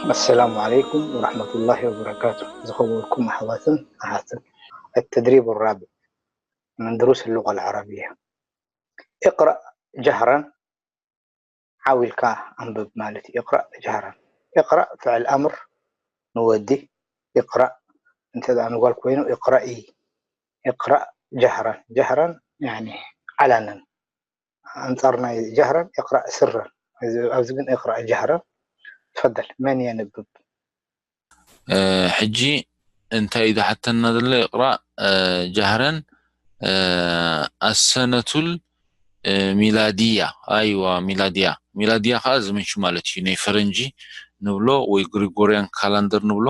السلام عليكم ورحمة الله وبركاته. ዝኸበርኩም ኣሕዋትን ኣሓትን፣ التدريب الرابع من دروس اللغة العربية. اقرأ جهرا، ዓው ኢልካ ኣንብብ ማለት እዩ። اقرأ جهرا. اقرأ ፍዕል ኣምር ንወዲ፣ اقرأ እንተ ደኣ ንጓል ኮይኑ اقرأي. اقرأ جهرا، جهرا يعني علنا، ኣንጻር ናይ جهرا اقرأ سرا። ኣብዚ ግን اقرأ جهرا. تفضل، መን የንብብ? ሕጂ እንታይ እዩ ዝሓተና ዘሎ? اقرأ جهرا السنة ሚላድያ። ኣይዋ፣ ሚላድያ። ሚላድያ ከዓ እዚ ምንሹ ማለት እዩ። ናይ ፈረንጂ ንብሎ ወይ ግሪጎሪያን ካላንደር ንብሎ፣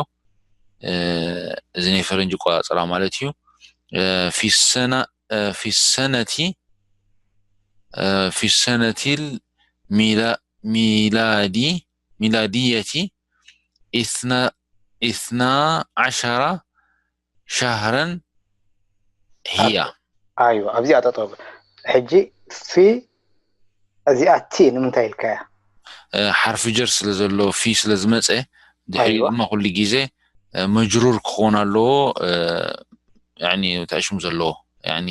እዚ ናይ ፈረንጂ ቆፃፅራ ማለት እዩ። ፊሰና ፊሰነቲ ፊሰነቲል ሚላዲ ሚላድየቲ ኢስና ዓሸራ ሻህረን ሂያ። ኣይዋ፣ ኣብዚኣ ጠጠው በል። ሕጂ ፊ እዚኣ ቲ ንምንታይ ኢልካያ? ሓርፊ ጀር ስለ ዘሎ፣ ፊ ስለ ዝመፀ፣ ድሕሪኡ ድማ ኩሉ ግዜ መጅሩር ክኸውን ኣለዎ። ያኒ ተዕሽሙ ዘለዎ፣ ያኒ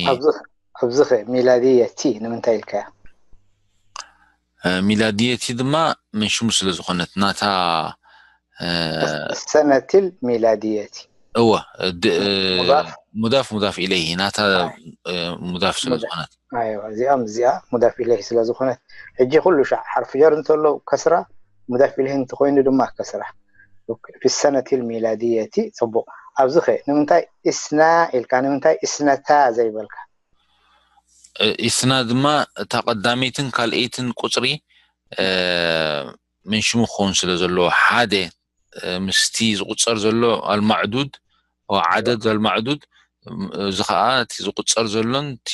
ኣብዚ ኸ ሚላድየቲ ንምንታይ ኢልካያ? ሚላድየቲ ድማ ምን ሽሙ ስለ ዝኾነት ናታ ሰነቲል ሚላድየቲ። እወ፣ ሙዳፍ ሙዳፍ ኢለይሂ ናታ ሙዳፍ ስለ ዝኾነት። እዚኦም እዚኣ ሙዳፍ ኢለይሂ ስለ ዝኾነት፣ ሕጂ ኩሉ ሻዕ ሓርፊ ጀር እንተሎ ከስራ፣ ሙዳፍ ኢለይሂ እንተኾይኑ ድማ ከስራ። ፊ ሰነቲል ሚላድየቲ። ፅቡቕ። ኣብዚ ኸ ንምንታይ ኢስና ኢልካ፣ ንምንታይ ኢስነታ ዘይበልካ? ኢስና ድማ እታ ቀዳመይትን ካልኣይትን ቁፅሪ ምን ሽሙ ክኸውን ስለ ዘለዎ፣ ሓደ ምስቲ ዝቁፀር ዘሎ ኣልማዕዱድ፣ ዓደድ ኣልማዕዱድ፣ እዚ ከዓ እቲ ዝቁፀር ዘሎን እቲ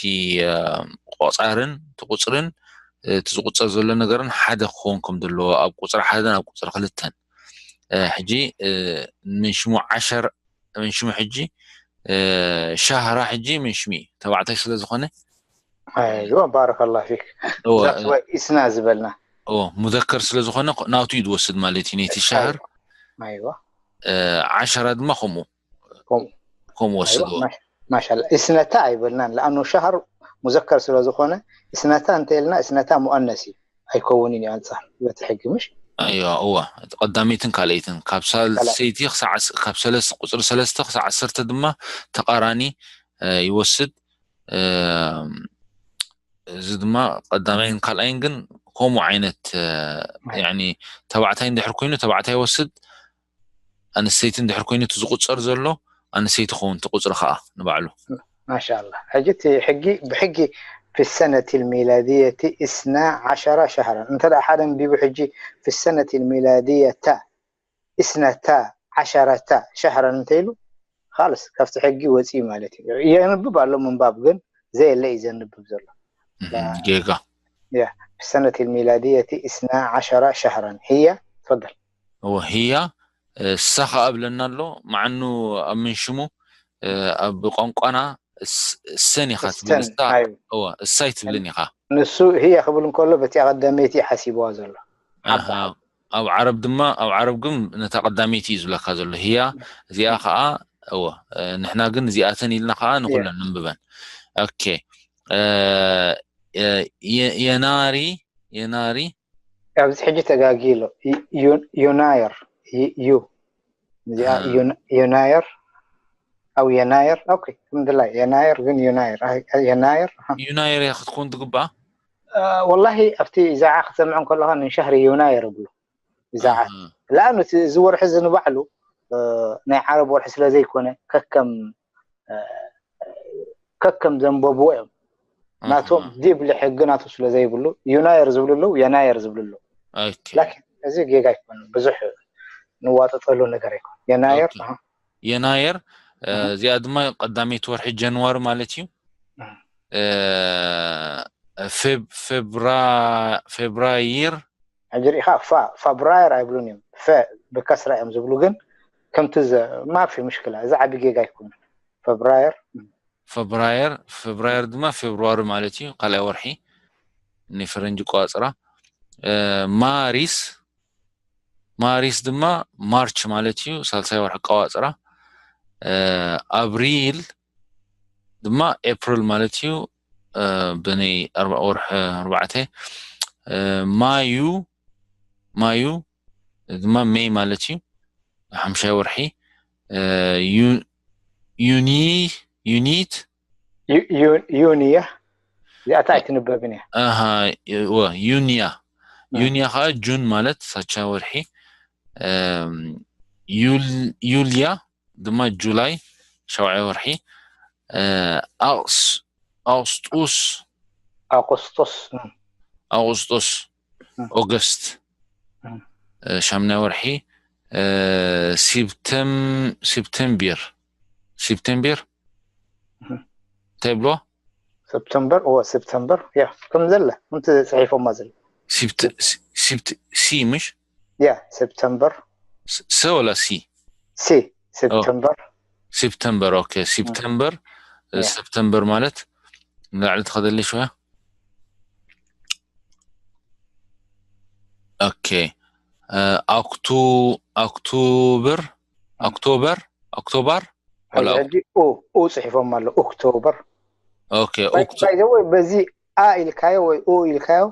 ቆፃርን እቲ ቁፅርን እቲ ዝቁፀር ዘሎ ነገርን ሓደ ክኸውን ከም ዘለዎ ኣብ ቁፅሪ ሓደን ኣብ ቁፅሪ ክልተን። ሕጂ ምን ሽሙ ዓሸር ምን ሽሙ ሕጂ ሻህራ ሕጂ ምን ሽሙ እዩ፣ ተባዕታይ ስለ ዝኾነ። ኣይዋ፣ ባረከላ ፊክ። ኢስና ዝበልና ሙዘከር ስለ ዝኾነ ናቱ እዩ ዝወስድ ማለት እዩ። ነቲ ሻህር ኣይዋ፣ ዓሸራ ድማ ከምኡ ከምኡ ከምኡ ወስድዎ። ማሻላ። ኢስነታ ኣይበልናን፣ ለኣኑ ሻህር ሙዘከር ስለ ዝኾነ። ኢስነታ እንተ ኢልና፣ ኢስነታ ሙኣነስ እዩ፣ ኣይከውንን እዩ ኣንጻር በቲ ሕጊ፣ ምሽ? ኣይዋ፣ እዋ። ቀዳመይትን ካልኣይትን ካብ ሳልሰይቲ ክሳዕ ዓስ-፣ ካብ ሰለስተ፣ ቁጽሪ ሰለስተ ክሳዕ ዓሰርተ ድማ ተቃራኒ፣ እ፣ ይወስድ። እ፣ እዚ ድማ ቀዳማይን ካልኣይን ግን ከምኡ ዓይነት፣ እ፣ ያኒ ተባዕታይ እንድሕር ኮይኑ ተባዕታይ ይወስድ፣ ኣንስተይቲ እንድሕር ኮይኑ እቲ ዝቁጸር ዘሎ ኣንስተይቲ ክኸውን፣ እቲ ቁጽሪ ከዓ ንባዕሉ። ማሻኣላ። ሕጂ እቲ ሕጊ፣ ብሕጊ ፊ ሰነቲ ልሚላድየቲ ኢስና ዓሸራ ሸህረን። እንተ ደኣ ሓደ ኣንቢቡ ሕጂ ፊ ሰነቲ ልሚላድየታ ኢስነታ ዓሸረታ ሸህረን እንተ ኢሉ፣ ካልስ ካብቲ ሕጊ ወፂኡ ማለት እዩ። የንብብ ኣሎ ምንባብ፣ ግን ዘየለ እዩ ዘንብብ ዘሎ። እህ፣ ጌጋ። ያ፣ ፊ ሰነቲ ልሚላድየቲ ኢስና ዓሸራ ሸህረን። ህያ፣ ትፈደል። እወ፣ ህያ፣ እሳ ኸኣ እብለና ኣሎ። መዓኑ ኣብ ምን ሽሙ፣ እ፣ ኣብ ቋንቋና እስ-፣ እሰን ኢኻ ትብል። እሰን፣ እሳ፣ ኣይው። እወ፣ እሳይ ትብልን ኢኻ። ንሱ ህያ ክብል እንከሎ በቲ ቀዳመይቲ እዩ ሓሲብዋ ዘሎ። ኣሃ። ኣብ ዓረብ ድማ፣ ኣብ ዓረብ ግን ነታ ቀዳመይቲ እዩ ዝብለካ ዘሎ። ህያ፣ እዚኣ ኸኣ፣ እወ፣ እ፣ ንሕና ግን እዚኣተን ኢልና ኸኣ ንኹለን ንንብበን። ኦኬ። እ፣ የ-፣ የ-፣ የናሪ፣ የናሪ። ኣብዚ ሕጂ ተጋጊ ኣሎ። ዩ-፣ ዩ-፣ ዩናየር፣ ዩ-፣ ዩ። እዚኣ ኣሃ። ዩን-፣ ዩናየር፣ ኣው የናየር። ኦኬ፣ ክምድላይ። የናየር ግን ዩናየር። ኣይ፣ ኣይ፣ የናየር። ኣሃ። ዩናየር እያ ክትኮን ትግባእ? እ፣ ወላሂ፣ ኣብቲ ኢዛዓ ክትሰምዕ እንከለኻ ምን ሸህሪ ዩናየር ይብሉ። ኢዛዓ። ኣሃ። ለኣኑ እቲ፣ እዚ ወርሒ እዚ ንባዕሉ፣ እ፣ ናይ ዓረብ ወርሒ ስለ ዘይኮነ፣ ከከም፣ እ፣ ከከም ዘንበብዎ እዮም። ናቶም ኣሃ። ዲብሊ ሕጊ ናቱ ስለ ዘይብሉ፣ ዩናየር ዝብሉ ኣለዉ፣ የናየር ዝብሉ ኣለዉ። ኦኬ። ላኪን እዚ ጌጋ ኣይኮነን፣ ብዙሕ ንዋጠጠሉ ነገር ኣይኮነን። የናየር፣ ኦኬ። ኣሃ። የናየር፣ እ፣ ኣሃ። እዚኣ ድማ ቀዳመይቲ ወርሒ ጀንዋሪ ማለት እዩ። ኣሃ። እ፣ ፌብ-፣ ፌብራ-፣ ፌብራይር። ሕጂ ርኢኻ፣ ፋ-፣ ፋብራየር ኣይብሉን እዮም። ፈ ብከስራ እዮም ዝብሉ፣ ግን ከምቲ ዘ-፣ ማፊ ምሽክላ፣ እዚ ዓቢ ጌጋ ኣይኮነን። ፈብራየር። ፈብራየር፣ ፈብራየር ድማ ፌብሩዋሪ ማለት እዩ፣ ካልኣይ ወርሒ ናይ ፈረንጂ ቆጻጽራ። እ፣ ማሪስ፣ ማሪስ ድማ ማርች ማለት እዩ፣ ሳልሳይ ወርሒ ቀዋፅራ። ኣብሪል ድማ ኤፕሪል ማለት እዩ፣ ብናይ ወርሒ ኣርባዕተ። ማዩ ማዩ ድማ ሜይ ማለት እዩ፣ ሓምሻይ ወርሒ። ዩኒ ዩኒት ዩኒያ እዚኣታ ኣይትንበብን እያ። ዩኒያ ዩኒያ ከዓ ጁን ማለት ሳልሳይ ወርሒ። ዩልያ ድማ ጁላይ ሻውዓይ ወርሒ። ኣቕስጡስ ኣቁስጡስ ኣቁስጡስ ኦገስት ሻምናይ ወርሒ። ሲፕተምቢር ሲፕተምቢር እንታይ ብሎ ሰፕተምበር ኦ ሰፕተምበር ያ ከም ዘለ ከምቲ ጽሒፎማ ዘለ ሲ ምሽ ያ ሰፕተምበር ሰ ወላ ሲ ሲ ሰፕተምበር ሰፕተምበር ኦኬ ሰፕተምበር ሰፕተምበር ማለት ንላዕሊ ትኸደለይ ሽያ ኦኬ ኣክቱ ኣክቱብር ኣክቶበር ኣክቶባር ሕጂ ኡ ጽሒፎም ኣሎ ኦክቶበር ኦኬ ወይ በዚ ኣ ኢልካዮ ወይ ኡ ኢልካዮ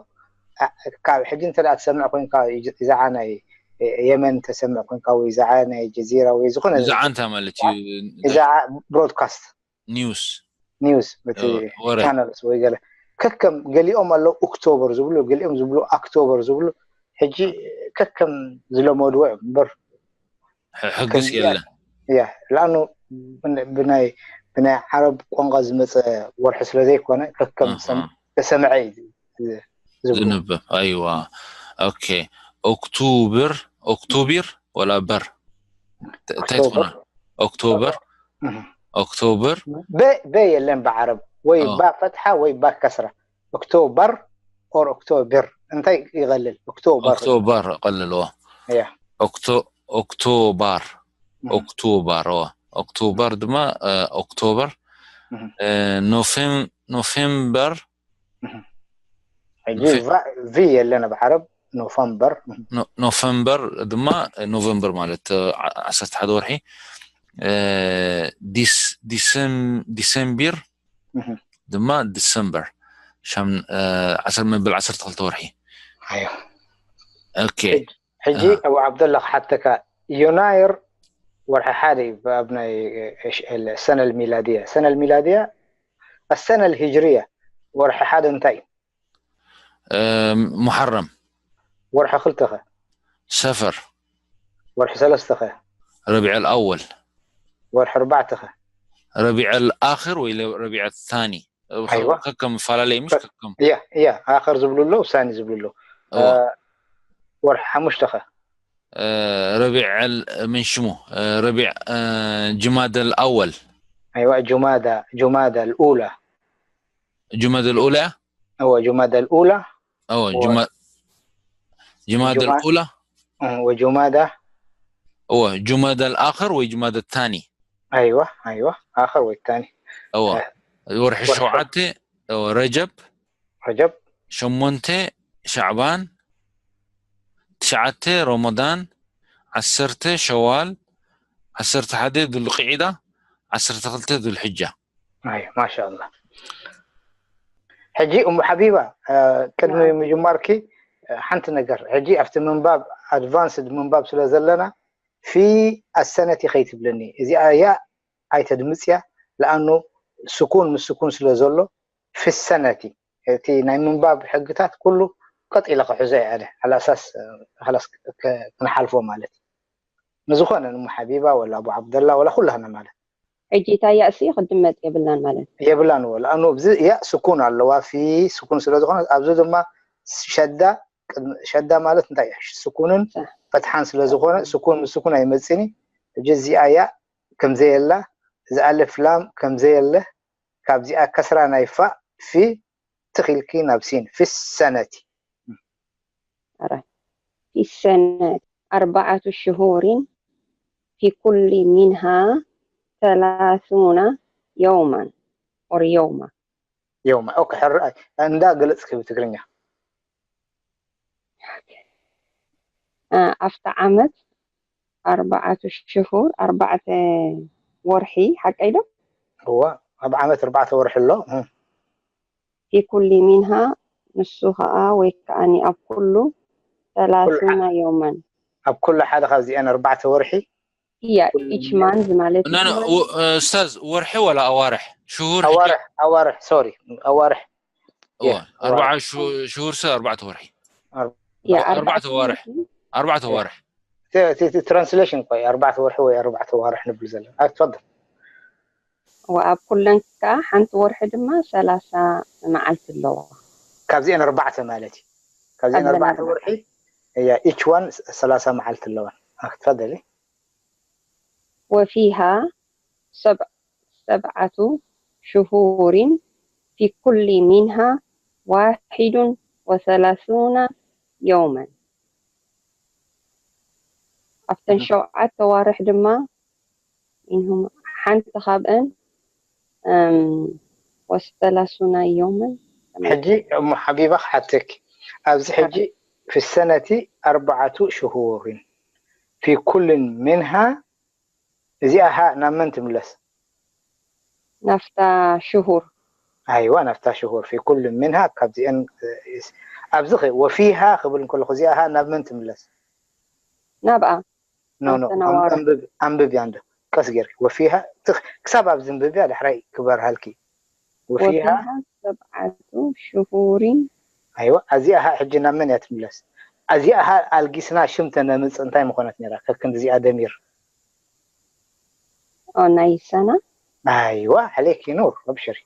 ካብ ሕጂ እንተ ትሰምዕ ኮይንካ ይዛዓ ናይ የመን ተሰምዕ ኮይንካ ወይ ይዛዓ ናይ ጀዚራ ወይ ዝኾነ ይዛዓ እንታይ ማለት እዩ ይዛዓ ብሮድካስት ኒውስ ኒውስ በቲ ቻነልስ ወይ ገለ ከከም ገሊኦም ኣለዉ ኦክቶበር ዝብሉ ገሊኦም ዝብሉ ኣክቶበር ዝብሉ ሕጂ ከከም ዝለመድዎ እዮም እምበር ሕግስ የለን ያ ለኣኑ ብናይ ብናይ ዓረብ ቋንቋ ዝመፀ ወርሒ ስለ ዘይኮነ ከከም ተሰምዐ እዩ ዝንብብ ኣይዋ ኦኬ ኦክቱብር ኦክቱቢር ወላ በር እንታይ ትኾና ኦክቶበር ኦክቶበር በ የለን ብዓረብ ወይ ባ ፈትሓ ወይ ባ ከስራ ኦክቶበር ኦር ኦክቶብር እንታይ ይቐልል ኦክቶበር ኦክቶበር ቀልልዎ ያ ኦክቶባር ኦክቶባር ኦክቶባር ድማ ኦክቶበር ኖፌምበር ሕጂ ቪ የለን ኣብ ዓረብ ኖፈምበር ኖፈምበር ድማ ኖቨምበር ማለት ዓሰርተ ሓደ ወርሒ ዲሰምቢር ድማ ዲሰምበር ዓሰርተ መበል ዓሰርተ ክልተ ወርሒ ሕጂ ኣብ ዓብደላ ክሓተካ ዮናይር ወርሒ ሓደ እዩ ኣብ ናይ ሰነል ሚላድያ ሰነል ሚላድያ ኣሰነል ሂጅርያ ወርሒ ሓደ እንታይ እዩ ሙሓረም ወርሒ ክልተኸ ሰፈር ወርሒ ሰለስተኸ ረቢዕ ኣወል ወርሒ ኣርባዕተኸ ረቢዕ ኣኽር ወይ ረቢዕ ታኒ ከከም ፈላለየ ምሽ ከከም ያ ያ ኣኸር ዝብሉ ኣለዉ ሳኒ ዝብሉ ኣለዉ ወርሒ ሓሙሽተኸ ረቢዕ ምን ሽሙ ረቢዕ ጅማደል ኣወል ኣይዋ ጁማዳ ጁማዳ ልኡላ ጁማደል ኡላ እወ ጁማዳ ልኡላ እወ ጁማደል ኡላ ወጁማዳ እወ ጁማደል ኣኸር ወይ ጁማደ ታኒ ኣይዋ ኣይዋ ኣኸር ወይ ታኒ እወ ወርሒ ሸውዓተ ረጀብ ረጀብ ሸሞንተ ሻዕባን ትሽዓተ ሮሞዳን ዓሰርተ ሸዋል ዓሰርተ ሓደ ዱልቅዒዳ ዓሰርተ ክልተ ዱልሕጃ ኣይ ማሻ ኣላ ሕጂ እሙ ሓቢባ ቅድሚ ምጅማርኪ ሓንቲ ነገር ሕጂ ኣብቲ ምንባብ ኣድቫንስድ ምንባብ ስለ ዘለና ፊ ኣሰነቲ ከይትብለኒ እዚኣ እያ ኣይተድምፅያ ለኣኑ ስኩን ምስ ስኩን ስለ ዘሎ ፊ ሰነቲ እቲ ናይ ምንባብ ሕግታት ኩሉ ቀጥ ኢለ ክሕዞ እየ ኣነ ሓላሳስ ሓላስ ክንሓልፎ ማለት እዩ ንዝኾነ ንሙ ሓቢባ ወላ ኣቡ ዓብደላ ወላ ኩላህና ማለት ሕጂ እታ ያእሲ ክድመፅ የብላን ማለት የብላን ወላ ኣኑ ኣብዚ ያእ ስኩን ኣለዋ ፊ ስኩን ስለ ዝኾነ ኣብዚ ድማ ሸዳ ሸዳ ማለት እንታይ ስኩንን ፈትሓን ስለ ዝኾነ ስኩን ምስ ስኩን ኣይመፅኒ ሕጂ እዚኣ ያእ ከምዘየላ እዚ ኣልፍ ላም ከምዘየለ ካብዚኣ ከስራ ናይ ፋእ ፊ ትኺልኪ ናብ ሲን ፊ ሰነቲ في السنة أربعة شهور في كل منها ثلاثون يوما or يوما يوما ኦኬ ሕራይ እንዳ ገለጽኪ ብትግርኛ ኣብቲ ዓመት ኣርባዓቱ ሽሁር ኣርባዕተ ወርሒ ሓቀይ ዶ? እወ ኣብ ዓመት ኣርባዕተ ወርሒ ኣሎ። ፊ ኩሊ ሚንሃ ንሱ ኸዓ ወይ ከዓኒ ኣብ ኩሉ ሰላሱና ዮመን ኣብ ኩሉ ሓደ ካብዚአን ኣርባዕተ ወርሒ እያ ኢች ማንዝ ማለት ኡስታዝ ወርሒ ወላ ኣዋርሕ ሽሁር ኣዋርሕ ኣዋርሕ ሶሪ ኣዋርሕ ኣርባዓ ሽሁር ሰ ኣርባዕተ ወርሒ ኣርባዕተ ዋርሕ ኣርባዕተ ዋርሕ ትራንስሌሽን ቆይ ኣርባዕተ ወርሒ ወይ ኣርባዕተ ዋርሕ ንብል ዘለና ኣትፈል ወኣብ ኩለን ከዓ ሓንቲ ወርሒ ድማ ሰላሳ መዓልቲ ኣለዋ ካብዚአን ኣርባዕተ ማለት እዩ ካብዚአን ኣርባዕተ ወርሒ እያ ኢች ዋን ሰላሳ መዓልቲ ኣለዋ ክትፈል وفيها سبع سبعة شهور في كل منها واحد وثلاثون يوما ኣብተን ሸውዓተ ዋርሕ ድማ ኢንሁም ሓንቲ ካብአን ወሰላሱና ዮመን ሕጂ እሞ ሓቢባ ክሓተኪ ኣብዚ ሕጂ في السنة أربعة شهور في كل منها እዚኣ ሃ ናብ መን ትምለስ ናፍታ ሽሁር ኣይዋ ናፍታ ሽሁር في كل منها ካብዚአን ኣብዚ ኸ وفيها ክብል እንከለኹ እዚኣ ሃ ናብ መን ትምለስ ናብኣ ኖ ኖ ኣንብብ እያ እንዶ ቀስ ጌርኪ وفيها ክሳብ ኣብዚ እንብብ እያ ዳሕራይ ክበርሃልኪ وفيها سبعة شهور ኣይዋ እዚኣ ሃ ሕጂ ናብ መን እያ ትምለስ እዚኣ ሃ ኣልጊስና ሽም ተነምፅ እንታይ ምኾነት ነራ ከክንዲ እዚኣ ደሚር ናይ ሰና ኣይዋ عليك نور أبشري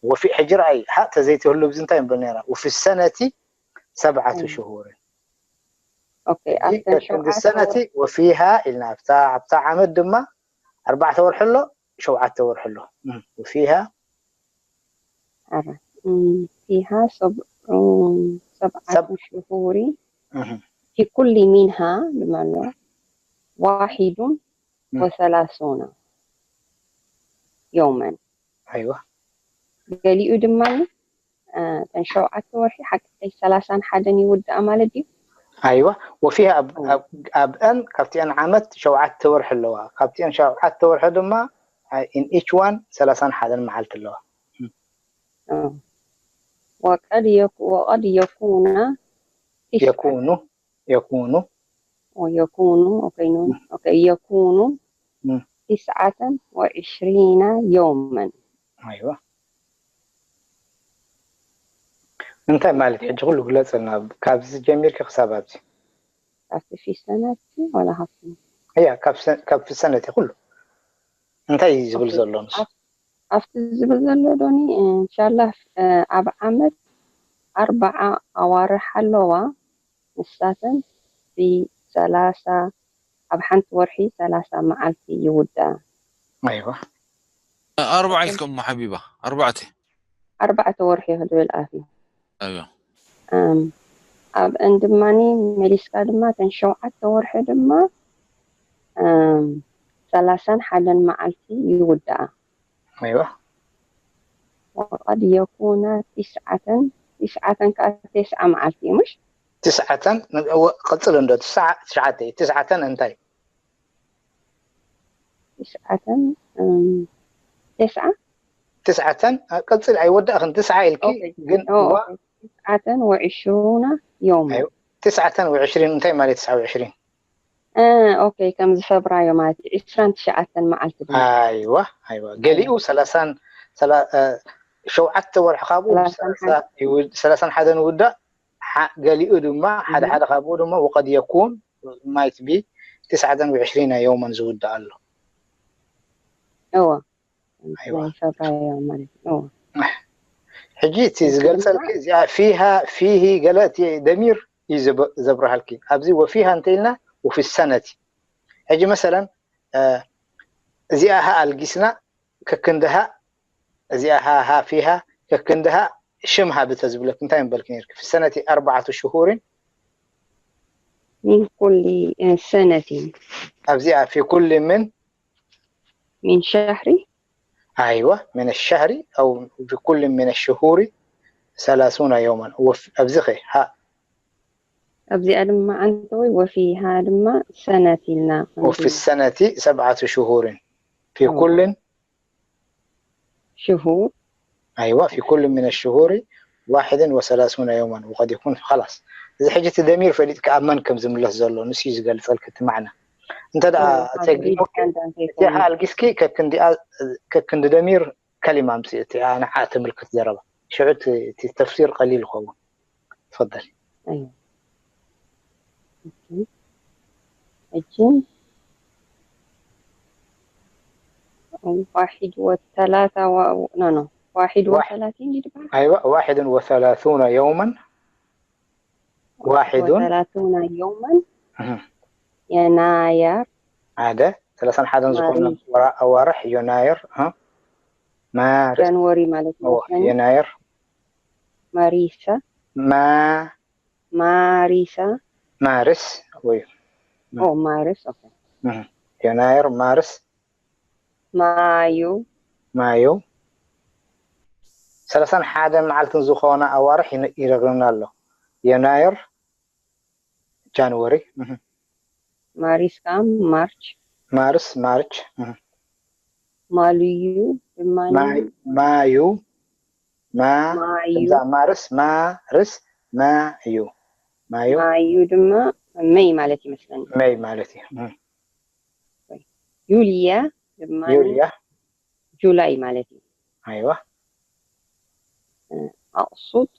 وفي ሕጂ ረኣይ ሃ ተዘይትህሉ ብዚ እንታይ ንብል ነራ وفي السنة سبعة شهور ككنز السنة وفيها ኢልና ኣብታ ኣብታ ዓመት ድማ ኣርባዕተ ወርሒ ኣሎ ሸውዓተ ወርሒ ኣሎ وفيها فيها سبع سبعة شهور في كل منها ድማ ኣሎ واحد وثلاثون يوما ኣይዋ ገሊኡ ድማ እተን ሸውዓተ ወርሒ ሓቀይ ሰላሳን ሓደን ይውድኣ ማለት ድዩ ኣይዋ وفيها ኣብአን ካብቲአን ዓመት ሸውዓተ ወርሒ ኣለዋ ካብቲአን ሸውዓተ ወርሒ ድማ in each one ሰላሳን ሓደን መዓልቲ ኣለዋ وقد يكون يكون يكون يكون يكون تسعة وعشرين يوما ኣይዋ እንታይ ማለት ሕጂ ኩሉ ግለፀልና ካብዚ ጀሚርኪ ክሳብ ኣብዚ ካብቲ ፊሰነት ወላ ሃፍቲ እያ ካብ ፍሰነት ኩሉ እንታይ እዩ ዝብል ዘሎ ንሱ ኣብቲ ዝብል ዘሎ ዶኒ እንሻላ ኣብ ዓመት ኣርባዓ ኣዋርሕ ኣለዋ ንሳተን ብሰላሳ ኣብ ሓንቲ ወርሒ ሰላሳ መዓልቲ ይውዳ ኣይዋ ኣርባዓ ኢልኩም ሓቢባ ኣርባዕተ ኣርባዕተ ወርሒ ክድብል ኣፍ ኣይዋ ኣብአን ድማ መሊስካ ድማ ተን ሸውዓተ ወርሒ ድማ ሰላሳን ሓደን መዓልቲ ይውዳኣ ኣይዋ وقد يكون تسعة تسعة كأ تسعة مع الفي مش تسعة قلت له عنده تسعة تسعة تسعة انتي تسعة تسعة تسعة قلت له أي ودأ أخن تسعة إلكي تسعة وعشرون يوما أيوة. تسعة وعشرين انتي مالي تسعة وعشرين اه اوكي ከም ዝፈብራዮ ማለት እዩ ዕስራን ትሽዓተን መዓልቲ ድማ ኣይዋ ኣይዋ ገሊኡ ሰላሳን ሸውዓተ ወርሒ ካብኡ ሰላሳን ሓደን ይውዳእ ገሊኡ ድማ ሓደ ሓደ ካብኡ ድማ وقد يكون مايت بي تسعة وعشرين يوما ዝውዳእ ኣሎ እወ ኣይዋ ፈብራዮ ማለት እወ ሕጂ እቲ ዝገልፀልኪ እዚኣ ፊሃ ፊሂ ገለ እቲ ደሚር እዩ ዘብርሃልኪ ኣብዚ ወፊሃ እንተ ኢልና وفي السنة ሕጂ መሰለን እዚኣ ሃ ኣልጊስና ከክንድሃ እዚኣ ሃ ሃ ፊሃ ከክንድሃ ሽም ሃቢ ተዝብለክ እንታይ ምበልክ ነርክ في السنة أربعة شهور من كل سنة ኣብዚኣ في كل من من شهر أيوة من الشهر أو في كل من الشهور ثلاثون يوما ኣብዚ ኸ ሃ ኣብዚኣ ድማ ዓንተወይ ወፊሃ ድማ ሰነት ኢልና وفي السنة سبعة شهور في أوه. كل شهور أيوة في كل من الشهور واحد وثلاثون يوما وقد يكون خلاص እዚ ሕጂ እቲ ደሚር ፈሊጥካ ኣብ መን ከም ዝምለስ ዘሎ ንሱ እዩ ዝገልጸልክ እቲ ማዕና እንተ ደኣ أوه. ጸጊሙኪ እቲኣ ኣልጊስኪ ከክንዲኣ ከክንዲ ደሚር ከሊማ ኣምጽእ እቲኣ ንዓ ትምልክት ዘረባ ሽዑ እቲ ተፍሲር ቀሊል ይኸውን ትፈደል أيوة. أوكي. أجل. واحد وثلاثة و... نو نو واحد وثلاثين يدبع أيوة واحد وثلاثون يوما واحد وثلاثون يوما أها. يناير عادة ثلاثا حدا زخون ماري. أوارح يناير ها مارس جانوري ማለት أو ይመስለኒ يناير ማሪሳ ما ማሪሳ مارس وي ኦ ማርስ ኦኬ مهم. يناير مارس ማዩ مايو ثلاثا حدا معلتن زخونا أوارح ين- يرغلنا له يناير جانوري مهم. ማሪስ ከዓ ማርች مارس مارش مهم. ማልዩ ድማ ماي- مايو ما ማዩ إذا مارس مارس مايو مايو ማዩ ድማ መይ ማለት ይመስለኒ ماي مالتي مهم. ዩልያ ድማ يوليا ጁላይ ማለት እዩ أيوة ኣቕሱጥ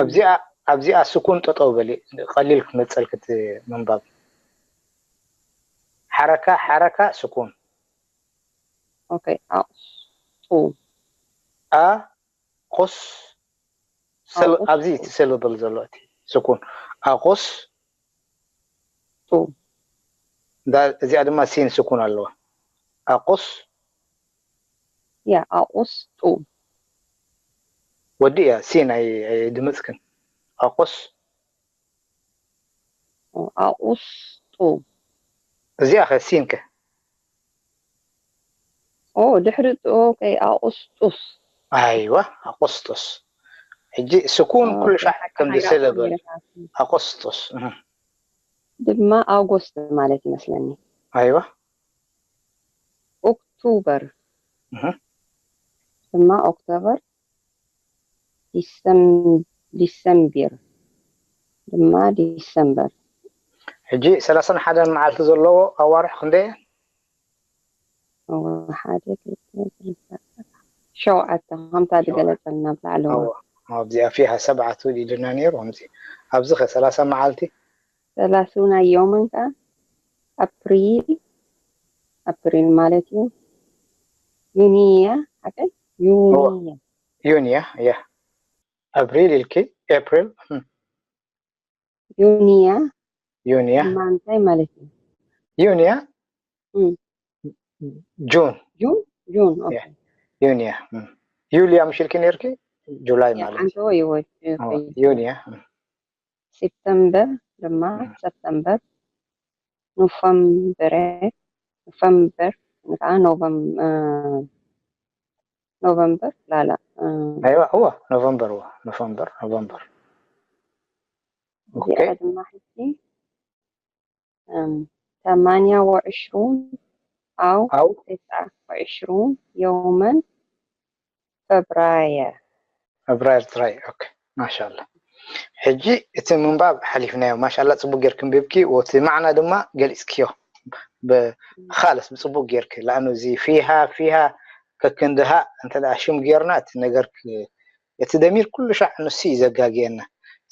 ኣብዚኣ ኣብዚኣ ስኩን ጠጠው በሊ ቀሊል ክመፀልክ እቲ ምንባብ ሓረካ ሓረካ ስኩን ኦኬ ኣቕሱ ኣ ቁስ ስል- ኣቑስ- ኣብዚ እቲ ስልብል ዘሎ እቲ ስኩን ኣቁስ ጡ እዛ- እዚኣ ድማ ሲን ስኩን ኣለዋ ኣቁስ ያ ኣቑስጡ ወዲ እያ ሲን ኣይ- ኣይድምፅክን ኣቁስ ኣቑስጡ እዚኣ ከ ሲን ከ ኦ ድሕሪ ኦኬ ኣቑስጡስ ኣይዋ ኣቁስጡስ ሕጂ ስኩን ኩሉ ሻዕ ከም ዝስልብል ኣቁስጡስ እህ። ድማ ኣጎስት ማለት ይመስለኒ ኣይዋ ኦክቶበር እህ። ድማ ኦክቶበር ዲሰም- ዲሰምቢር ድማ ዲሰምበር ሕጂ ሰላሳን ሓደን መዓልቲ ዘለዎ ኣዋርሕ ክንደይ እየን? ሓደ ክልተ ሰለስተ ሸውዓተ ከምታ ዝገለፀልና ኣብ ላዕለዋ ኣብዚኣ ፊሃ ሰብዓቱ ኢሉና ነይሩ ከምዚ ኣብዚ ከ ሰላሳ መዓልቲ ሰላሱና ዮመን ከዓ ኣፕሪል ኣፕሪል ማለት እዩ ዩኒያ ሓቀይ ዩኒያ ዩኒያ ያ ኣፕሪል ኢልኪ ኤፕሪል ዩኒያ ዩኒያ ድማ እንታይ ማለት እዩ ዩኒያ እም። ጁን ጁን ጁን ኦኬ ያ። ዩኒያ እም። ዩልያ ምሽ ኢልኪ ነርኪ ጁላይ ማለት ሓንቲ ወይ ወይ እዩ። ዩኒያ እም። ሴፕተምበር ድማ ሰፕተምበር ኖቨምበር ኖቨምበር ከዓ ኖቨም- እ፣ ኖቨምበር ላላ እ፣ ኣይዋ እዋ ኖቨምበር እዋ ኖቨምበር ኖቨምበር ኦኬ እዚኣ ድማ ሕጂ እም፣ ثمانية وعشرون أو أو تسعة وعشرون يوما فبراير فبراير ጥራይ ኦኬ ማሻላ ሕጂ እቲ ምንባብ ሓሊፍናዮ ማሻላ ፅቡቅ ጌርክ ንቢብኪ እቲ ማዕና ድማ ገሊፅክዮ ብካልስ ብፅቡቅ ጌርክ ለኣኑ እዚ ፊሃ ፊሃ ከክንድሃ እንተ ደኣ ሽም ጌርና እቲ ነገር ክ- እቲ ደሚር ኩሉ ሻዕ ንሱ እዩ ዘጋግየና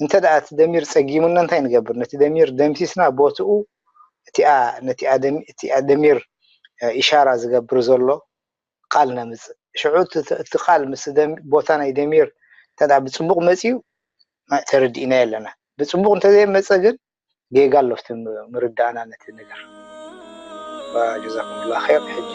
እንተ ደኣ እቲ ደሚር ፀጊሙና እንታይ ንገብር ነቲ ደሚር ደምሲስና ቦትኡ እቲኣ ነቲኣ ደሚ- እቲኣ ደሚር እ፣ ኢሻራ ዝገብር ዘሎ ቃል ነምፅእ ሽዑ እቲ- እቲ ቃል ምስ ደም- ቦታ ናይ ደሚር እንተ ደኣ ብፅቡቅ መፅዩ ማ- ተረዲእናዮ ኣለና ብፅቡቅ እንተዘየመፀ ግን ጌጋ ኣሎ ኣብቲ ም- ምርዳእና ነቲ ነገር ጀዛኩም ላ ር ሕጂ